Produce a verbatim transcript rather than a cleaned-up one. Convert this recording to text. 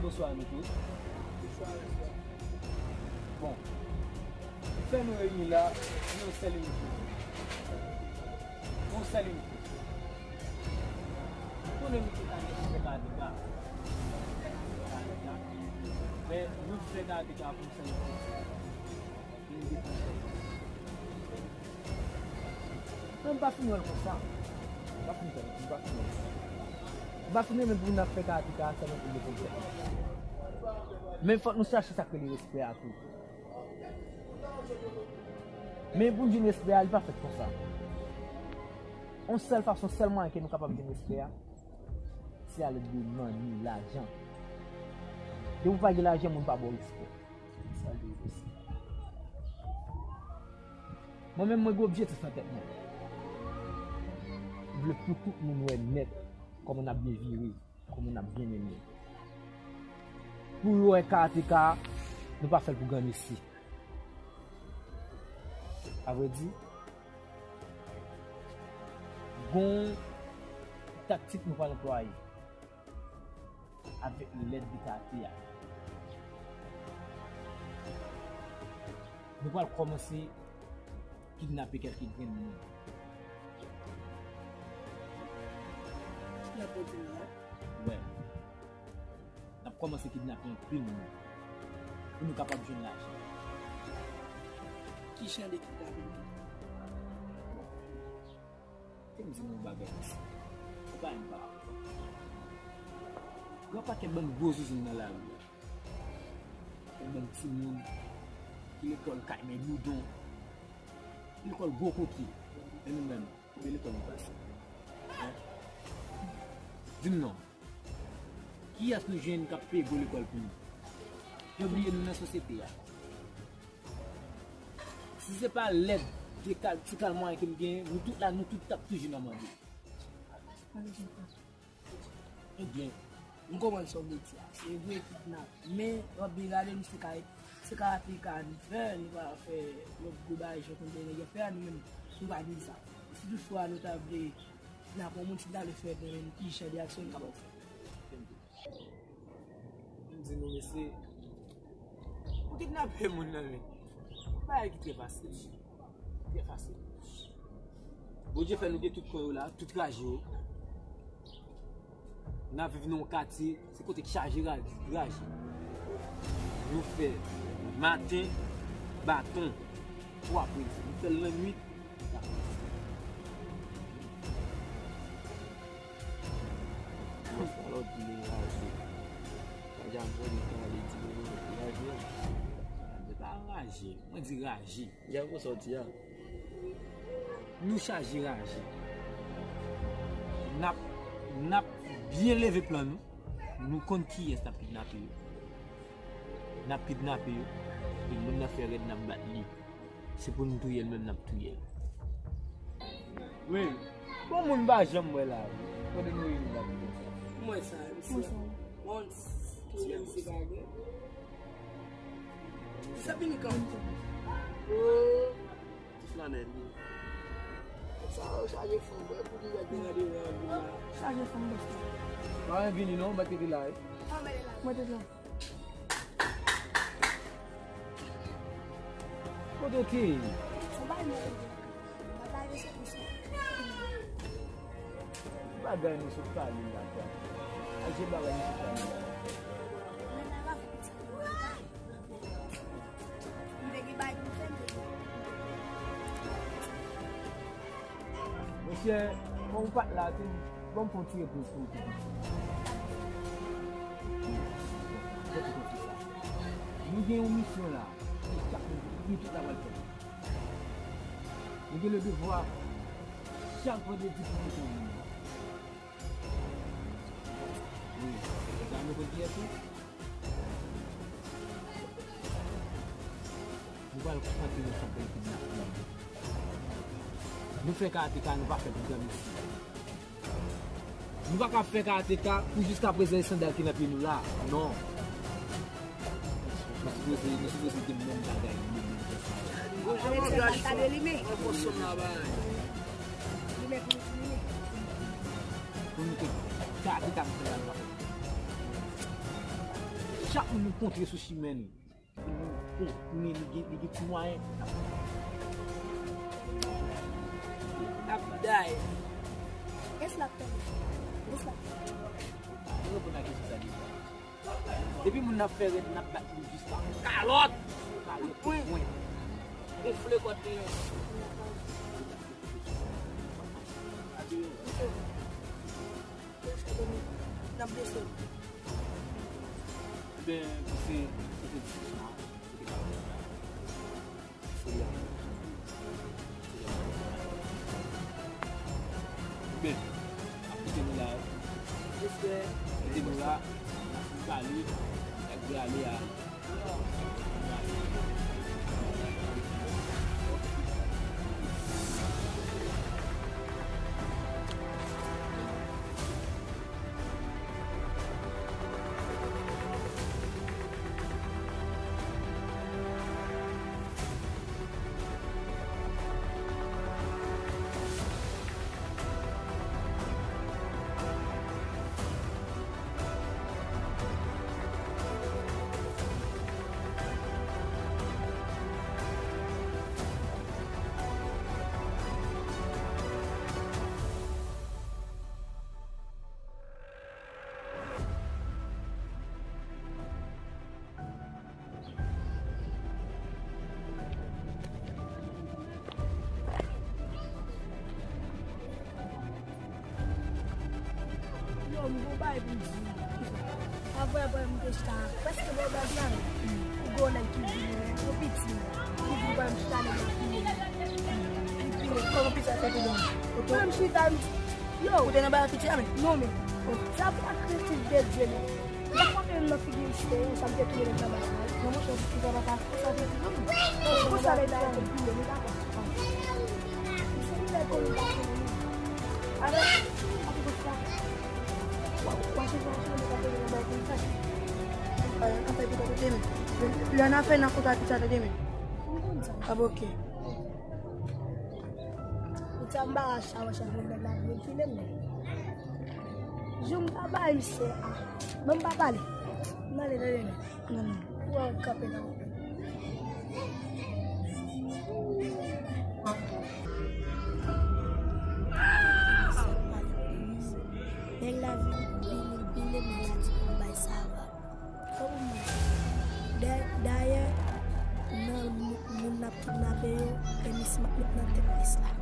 Bonswa nou tout. Bon, fè nou reyini la, nou yon sèl inik. Yon sèl inik. Konnen nou tout ane nou fè karateka. Men nou fè karateka pou yon sèl objektif. Pou nou defann tèt nou. Men m pa fin wè l konsa. M pa fin wè l, m pa fin wè l konsa. M pa fin renmen pou n ap fè karateka sèlman pou n defann tèt nou. Men fòk nou chache sa k rele respè a tou. Men pou n jwenn respè a, li pa fèt konsa. Yon sèl fason, sèl mwayen ke nou kapab jwenn respè a, se alèd de mani, lajan. Depi w pa gen lajan, moun pa ba w respè. Sa l vle di. Mwen menm, mwen gen objektif nan tèt mwen. M vle pou tout moun wè nèt kòman n ap byen vire, kòman n ap byen mennen. Pou yo wè karateka, nou pa fè l pou granmesi. Avrèdi, gon taktik nou pral anplwaye avèk lèd de karateka. Nou pral kòmanse kidnape kèlke grenn moun. Kidnape moun la? Wè. N ap kòmanse kidnape anpil moun pou nou kapab jwenn lajan. Ki jan de kidnape moun? Bon, fè m di nou yon bagay mesye. Ou pa menm pa. Gen yon pakèt bann gwo zouzoun nan lari a. Gen bann timoun ki lekòl kay men boudon. Ki lekòl gwo kote. E nou menm, kote lekòl nou pase? Hein? Di m non. Kiyès nou jwenn k ap peye gwo lekòl pou nou? Yo bliye nou nan sosyete a. Si se pa lèd, ti kal, ti kal mwayen ke m genyen, nou tout la, nou tout t ap toujou nan mande. Ebyen, m konprann sa w vle di a. Se vre, kidnap. Men, w ap byen gade, nou se ka, se karateka nou fè, nou pa fè lòt gwo bagay jan konn nèg yo fè a, nou menm, nou pa gen sa. Si toutfwa nou ta vle kidnape yon moun, si n ta vle fè, nou menm, ki jan de aksyon nou kapab fè? M di nou, mesye, pou kidnape moun nan, men, bagay ki trè fasil. Trè fasil. Bondye fè nou gen tout kò yo la, tout raje yo. N ap viv nan yon katye, se kote k chaje raje, raje. Nou fè maten, baton, pou apremidi. Nou fè l lannwit, Bonswa, lòt di li raje. Sa dja m konnen sa li di li raje. Li pa raje. Mwen di raje. Dja pou sòti a. Nou chaje raje. N ap, n ap byen leve plan nou. Nou konn kiyès n ap kidnape yo. N ap kidnape yo. E moun nan fè rèd, n ap bat li. Se pou nou touye l menm, n ap touye l. Wi. Bon, moun pa janm wè la. Kote nou ye la pou konsa? Mwen sa, mwen sa. Bon, ti mesye bagay. Sa vini kanpe. Oh. Ti flanèl li. Sa yo chaje fanm, bwè, pou li wè gen randevou an vin la. Chaje fanm, bòs la. Pa vini non, mwen te la, wi. Mwen te la. Kote w te ye? Bagay nou sot pale la, kwa. Aje bagay nou sot pale la. Monchè, bon, ou pa t la, te, bon, m fè yon ti repoze pou ou tou. Nou gen yon misyon la, e chak moun, nou tout la pral fè. Nou gen le devwa, chak vandredi pou nou fè yon moun. Wi, sa nou konn kiyès wi? Nou pral kontinye fè kidnaping. Nou fè karateka, nou pa fè pou granmesi. Nou pa ka fè karateka pou jiskaprezan e sandal ki nan pye nou la. Non. Nou sipoze, nou sipoze gen menm bagay, nou menm fè sa. Pou nou te karateka pou fè la, nou pa fè. Chak moun nou kontre sou chimen nou, nou konnen li gen, li gen ti mwayen. N ap day. Kès l ap fè? Kès l ap fè? Nou reponn a kesyon sa deja. Depi moun nan fè rèd, n ap bat li jiska kalòt. Kalòt, pwen. Gonfle kòt li. N ap blese. Ebyen, se, se, se diskisyon an. Ben, ap kite nou la. Kite nou la, n ap pale, n ap ale a. Yo, m gon bagay pou m di. Avè, avè, m te chita prèske bò baz la. Ou gon nèg ki vini, yon piti, ki vin wè m chita nèg la fini. Li fini, kòman piti a fè te donm? Mwen m chita, m di, yo. Ou te nan bagay piti a, men? Non, men. Sa pa kritik de Dye, non. Sa frape m nan figi m, se yon sa m te tounen nan bagay. Non, monchè, ou pa ka konsa vin di non. Konsa lè bagay te tounen, nou pa ka. Se yon lè konn pa tounen. Alò, akoz sa, w ap chèche machin, nou pa tounen nan bagay konsa. Ann fè pita tande men. Lè n a fè nan kontra pita tande men. M konn sa. A, oke. Ou ta m pa rache a, rache a, nèg la vin file m. Jou m ta bay misye a. Ban m pa pale. M ale, ale, ale. Non, non. Ou wè w kanpe nan wout. Nèg la vin, vin, vin, vin, nèg la di pou m bay sa a. Kòman m bay? Da-, dayè, nan mou-, moun n ap kidnape yo, Enis Matmit nan tèt lis la.